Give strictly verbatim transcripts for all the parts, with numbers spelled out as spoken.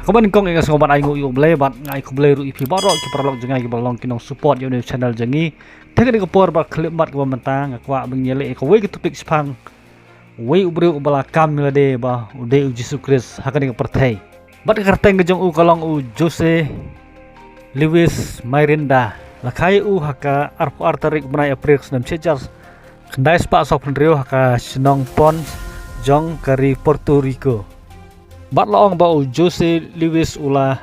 Kumba nyngkong nga sngewbha ban ai nguh ïa U Blei bad nga ai khublei ruh ïa phi baroh ki paralok jong nga kiba long ki nongsupport ïa une u channel jong ngi. Te ha kane ka por bad khyllipmat kaba mynta nga kwah ban ïaleh ïa kawei ka topic shaphang uwei u briew uba la kam ïa lade ba u dei u Jisu Khrist ha kane ka pyrthei. Bad ka kyrteng ka jong u ka long u Jose Luis Miranda. La kha ïa u ha ka arphew ar tarik u bnai April snem shi hajar khyndai spah sawphew hynriew ha ka shnong Ponce jong ka ri Puerto Rico. Bad la ong ba u Jose Luis u la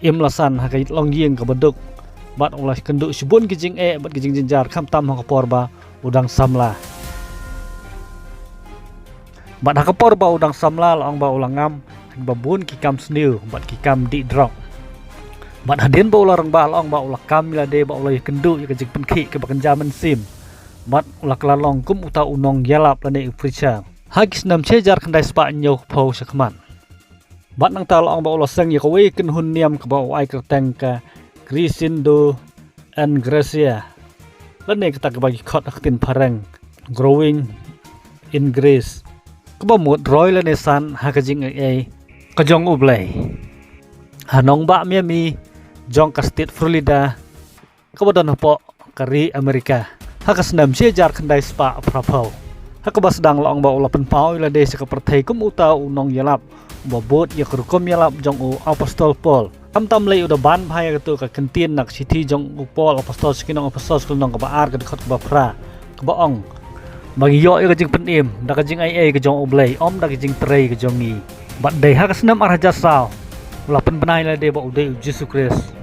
im la san ha ka longïing kaba duk bad u la kynduh shibun ki jingeh bad ki jingjynjar khamtam ha ka por ba u dang samla. Bad ha ka por ba u dang samla la ong ba u la ngam ha kiba bun ki kam sniew bad ki kam dih drok. Bad hadien ba u la rangbah la ong ba u la kam ïa lade ba u la ïakynduh ïa ka jingpynkhih kaba kynja mynsiem. Bad u la kylla long kum uta u nongïalap lane u preacher ha ki snem shi hajar khyndai spah hynñiewphew shakhmat. Bad nangta la ong ba u la seng ïa kawei ka kynhun niam kaba u ai kyrteng ka Creciendo en Gracia, lane kata kaba ki khot ha ka ktien phareng Growing in Grace, kaba mut roi lane san ha ka jingaiei ka jong U Blei, ha nongbah Miami jong ka state Florida, kaba don hapoh ka ri Amerika ha ka snem shi hajar khyndai spah phra phew. Ha kaba sdang la ong ba u la pynpaw ïa lade sha ka pyrthei kum uta u nongïalap uba bud ïa ka rukom ïalap jong u apostol Paul. Khamtam lei u da ban bha ïa kato ka kyntien na ka shithi jong u Paul apostol sha ki nong apostol, sha ka lynnong kaba ar, ka dkhot kaba phra, kaba ong ba ngi ïoh ïa ka jingpynim da ka jingaiei ka jong U Blei, ym da ka jingtrei ka jong ngi. Bad dei ha ka snem ar hajar saw u la pynbna ïa lade ba u dei u Jisu Khrist.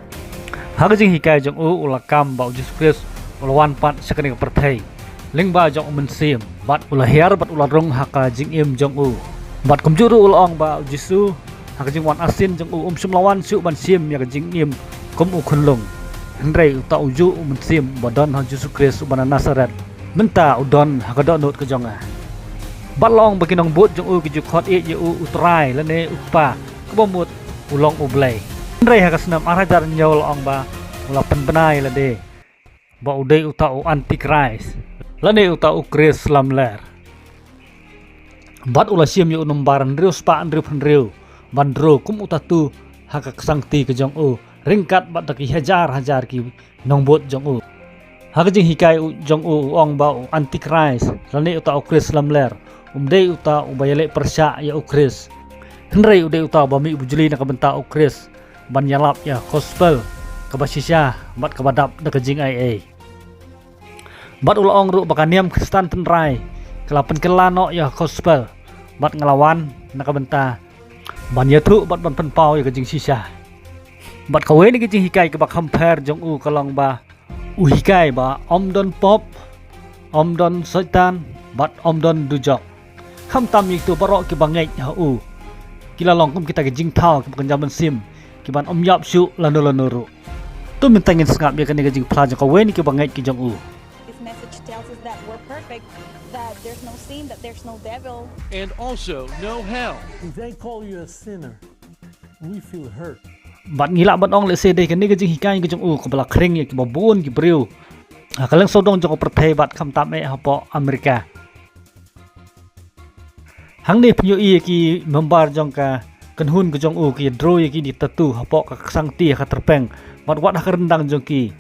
Ha ka jinghikai jong u u la kam ba u Jisu Khrist u la wan pat sha kane ka pyrthei lyngba jong u Mynsiem, bad u la hiar bad u la rung ha ka jingim jong u. Bad kumjuh ruh u la ong ba u Jisu ha ka jingwan arsien jong u um shym la wan shuh ban shim ïa ka jingim kum u khunlung. Hynrei uta ujuh u Mynsiem ba don ha u Jisu Khrist uba na Nasaret mynta u don ha ka dohnud ka jong nga. Bad la ong ba ki nongbud jong u ki ju khot ïeit ïa u u Trai lane u Kpa, kaba mut u long U Blei. Hynrei ha ka snem ar hajar hynñiew la ong ba u la pynbna ïa lade ba u dei uta u Antichrist lane uta u Khrist lamler. Bad u la shim ïa u nombar hynriew spah hynriew phew hynriew ban draw kum uta tu ha ka ksangti ka jong u, ryngkat bad da ki hajar hajar ki nongbud jong u. Ha ka jinghikai u jong u u ong ba u Antichrist lane uta u Khrist lamler um dei uta uba ïaleh pyrshah ïa u Khrist. Hynrei u dei uta uba mih bujli na ka bynta u Khrist ban ïalap ïa ka gospel kaba shisha bad kaba dap da ka jingaiei. Bad u la ong ruh ba ka niam Khristan tynrai ka la pynkylla noh ïa ka gospel, bad nga la wan na ka bynta ban ïathuh bad ban pynpaw ïa ka jingshisha. Bad kawei na ki jinghikai kaba kham pher jong u ka long ba u hikai ba ym don pop, ym don soitan, bad ym don dujok. Khamtam ïa kito baroh kiba ngeit ha u ki la long kum kita ki jingthaw kiba kynja mynsiem, kiban ym ïap shuh lano lano ruh. To mynta ngin sngap ïa kane ka jingphla jong kawei na kiba ngeit ki jong u. This message tells us that we're perfect, that there's no sin, that there's no devil. And also no hell. If they call you a sinner, we feel hurt. Bad ngi lah ban ong lehse dei kane ka jinghikai ka jong u kaba la khring ïa kiba bun ki briew ha ka lyngsawdong jong ka pyrthei bad khamtam eh hapoh Amerika. Hangne phin ïohi ïa ki member jong ka kynhun ka jong u ki draw ïa kine ki tattoo hapoh ka ksangti ha ka tyrpeng, bad wat ha ka ryndang jong ki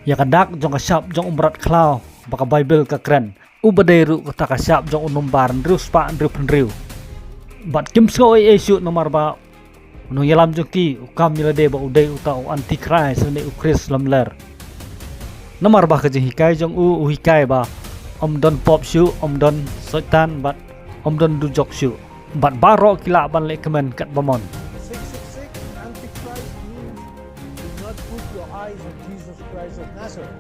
ïa ka dak jong ka shap jong u mrad khlaw ba ka Baibl ka kren, uba dei ruh kata ka shap jong u nombar hynriew spah hynriew phew hynriew. Bad kim sngew ei ei shuh namar ba u nongïalam jong ki u kam ïa lade ba u dei uta u Antichrist lane u Khrist lamler. Namar ba ka jinghikai jong u u hikai ba ym don pop shuh, ym don soitan, bad ym don dujok shuh. Bad baroh ki lah ban leh kmen katba mon. Six six six, Antichrist means do not put your eyes on Jesus Christ of Nazareth.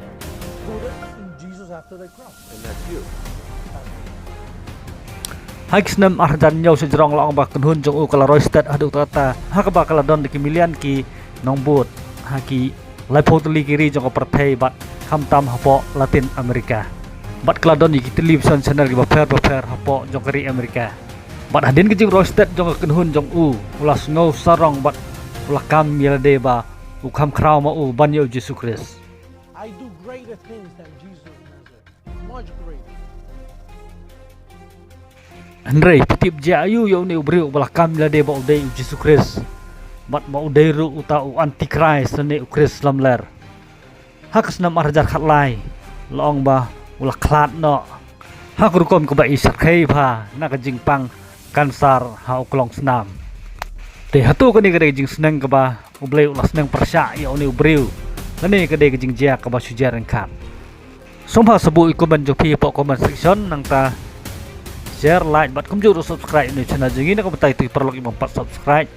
Put it in Jesus after the cross. And that's you. Ha ki snem ar hajar hynñiew shajrong la ong ba ka kynhun jong u ka la roi stet haduh katta, ha kaba ka la don da ki million ki nongbud ha ki laiphew tylli ki ri jong ka pyrthei bad khamtam hapoh Latin America. Bad ka la don ïa ki television channel kiba pher bapher hapoh jong ka ri America. Bad hadien ka jingroi stet jong ka kynhun jong u, u la sngew sarong bad u la kam ïa lade ba u kham khraw ma u ban ïa u Jisu Khrist. I do greater things than Jesus of Nazareth. Much greater. Hynrei phi tip jia aïu ïa une u briew uba la kam ïa lade ba u dei u Jisu Khrist? bad ba u dei ruh uta u Antichrist lane u Khrist lamler. Ha ka snem ar hajar khatlai la ong ba u la khlad noh ha ka rukom kaba i shyrkhei bha na ka jingpang kansar ha u klong snam. Te hato kane ka dei ka jingsneng kaba U Blei u la sneng pyrshah ïa une u briew, lane ka dei ka jingjia kaba shu jia ryngkat? Sngewbha sa buh ïa ka comment jong phi hapoh comment section, nangta share, like bad kumjuh ruh subscribe ïa une u channel jong ngi na ka bynta ïa uto u paralok kiba ym pat subscribe.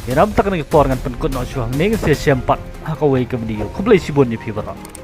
Ïa namar kata ka por ngan pynkut noh shuh hangne, ngin sa ïashem pat ha kawei ka video. Khublei shibun ïa phi baroh.